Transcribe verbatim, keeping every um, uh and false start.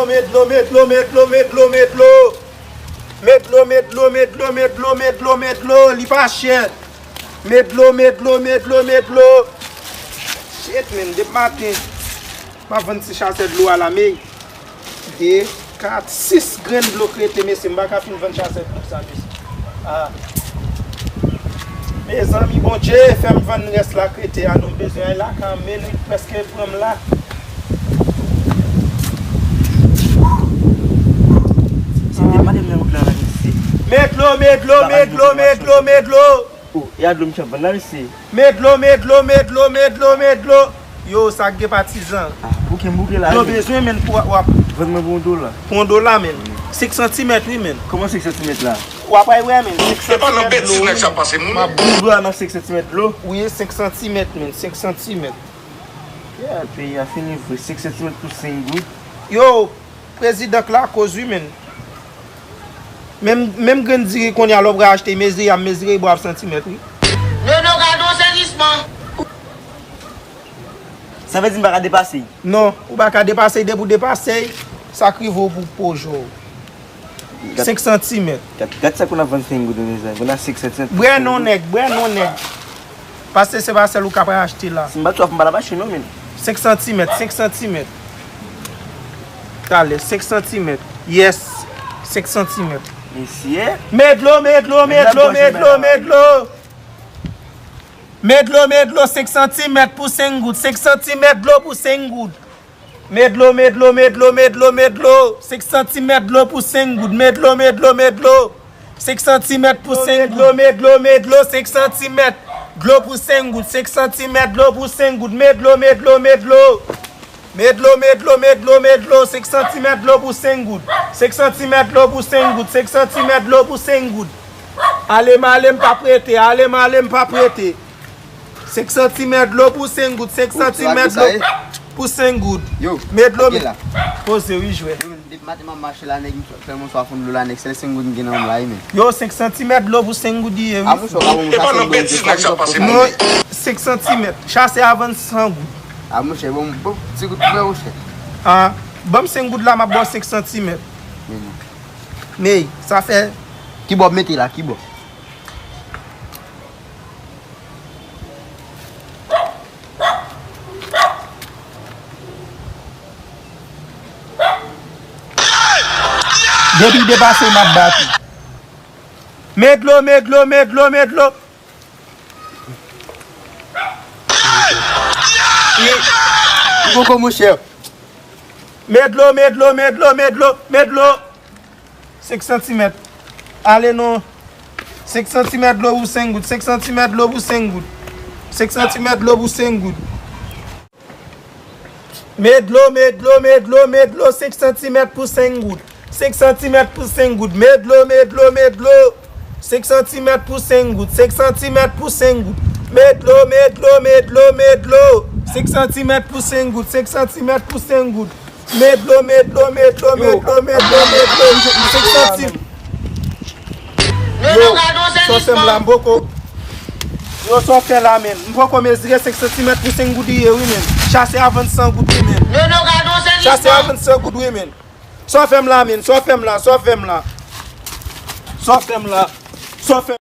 Medlo, medlo, medlo, medlo, medlo. Medlo, medlo, medlo, medlo, medlo, medlo, li pa chè. Medlo, medlo, medlo, medlo. Shit, man, depi maten m ap vann ti chasè dlo a la, men de, kat, sis grenn dlo k rete, mesye, m pa ka fin vann chasè dlo sa, mesye. Ah. Mezanmi, Bondye, fè m vann rès la k rete a, non, m bezwen al lakay mwen, men li prèske pran m la. Se te madanm nan wout la, la, mesye. Medlo, medlo, medlo, medlo, medlo. Oh, e a dlo misye ap vann la, mesye. Medlo, medlo, medlo, medlo, medlo. Yo, sa k gen patizan. Ah, bouke m bouke la, yo men. Bezwen, men, pou w ap vann mwen pou yon dola. Pou yon dola, men. Senk santimèt, wi, men. Kòman senk santimèt la? W ap wè, men. Senk santimèt dlo, wi, men. M ap boule dlo a nan senk santimèt dlo. Wi, senk santimèt, men. Senk santimèt. Yeah, peyi a fini vre. Senk santimèt pou senk goud. Yo, prezidan k lakoz, wi, men. Menm, menm grenn diri kounye a, lè w pral achte mezire, y ap mezire bò ap santimèt, wi. Nono, gade yon sezisman. Sa vle di m pa ka depase l? Non, ou pa ka depase l, depi w depase l, sa k rive w pou poje w. Gad, senk santimèt. Gad, gad sa k konn ap vann senk goud, mezanmi. Konn ap senk santimèt. Bwè non, nèg, bwè non, nèg. Paske se pa sèl ou k ap achte la. Si m bat w ap, m pa t ap achte non, men. Senk santimèt, senk santimèt. Talè, senk santimèt. Yes, senk santimèt. Mesye. Medlo, medlo, medlo, medlo, medlo. Medlo, medlo, senk santimèt pou senk goud. Senk santimèt dlo pou senk goud. Medlo, medlo, medlo, medlo, medlo. Senk santimèt dlo pou senk goud. Medlo, medlo, medlo. Senk santimèt pou senk goud. Medlo, medlo, medlo, senk santimèt dlo pou senk goud. Senk santimèt dlo pou senk goud. Medlo, medlo, medlo. Medlo, medlo, medlo, medlo, senk santimèt dlo pou senk goud. Senk santimèt dlo pou senk goud. Senk santimèt dlo pou senk goud. Ale m ale, m p ap rete. Ale m ale, m p ap rete. Senk santimèt dlo pou senk goud, senk santimèt dlo pou senk goud. Yo, medlo, men. Poze, wi, jwè. Yo, men, depi maten m ap mache la, nèg, m swa, fè m yon swa fon dlo la, nèg, sèl senk goud m gen nan men m la, wi, men. Yo, senk santimèt dlo pou senk goud li ye, wi. A, monchè, w ka ban m sa, senk goud, non, senk santimèt. Chasè a vann san goud. A, monchè, bon, bon, ti goud, mwen, monchè. A, ban m senk goud la, m ap ba w senk santimèt. Men, sa fè. Ki bò w mete la, ki bò? Depi depase, m ap bat ou. Medlo, medlo, medlo, medlo. Li poko, monchè. Medlo, medlo, medlo, medlo, medlo. Senk santimèt. Ale non. Senk santimèt dlo pou senk goud. Senk santimèt dlo pou senk goud. Senk santimèt dlo pou senk goud. Medlo, medlo, medlo, medlo, senk santimèt pou senk goud. Senk santimèt pou senk goud. Medlo, medlo, medlo. Senk santimèt pou senk goud. Senk santimèt pou senk goud. Medlo, medlo, medlo, medlo. Senk santimèt pou senk goud. Senk santimèt pou senk goud. Medlo, medlo, medlo, medlo, medlo, medlo. Senk santim. Yo, sa w fè m la, m poko. Yo, sa w fè la, men. M poko mezire senk santimèt pou senk goud li ye, wi, men. Chasè a vann san goud, wi, men. Chasè a vann san goud, wi, men. Sa w fè m la, men. Sa w fè m la, sa w fè m la. Sa w fè m la. Sa w fè m.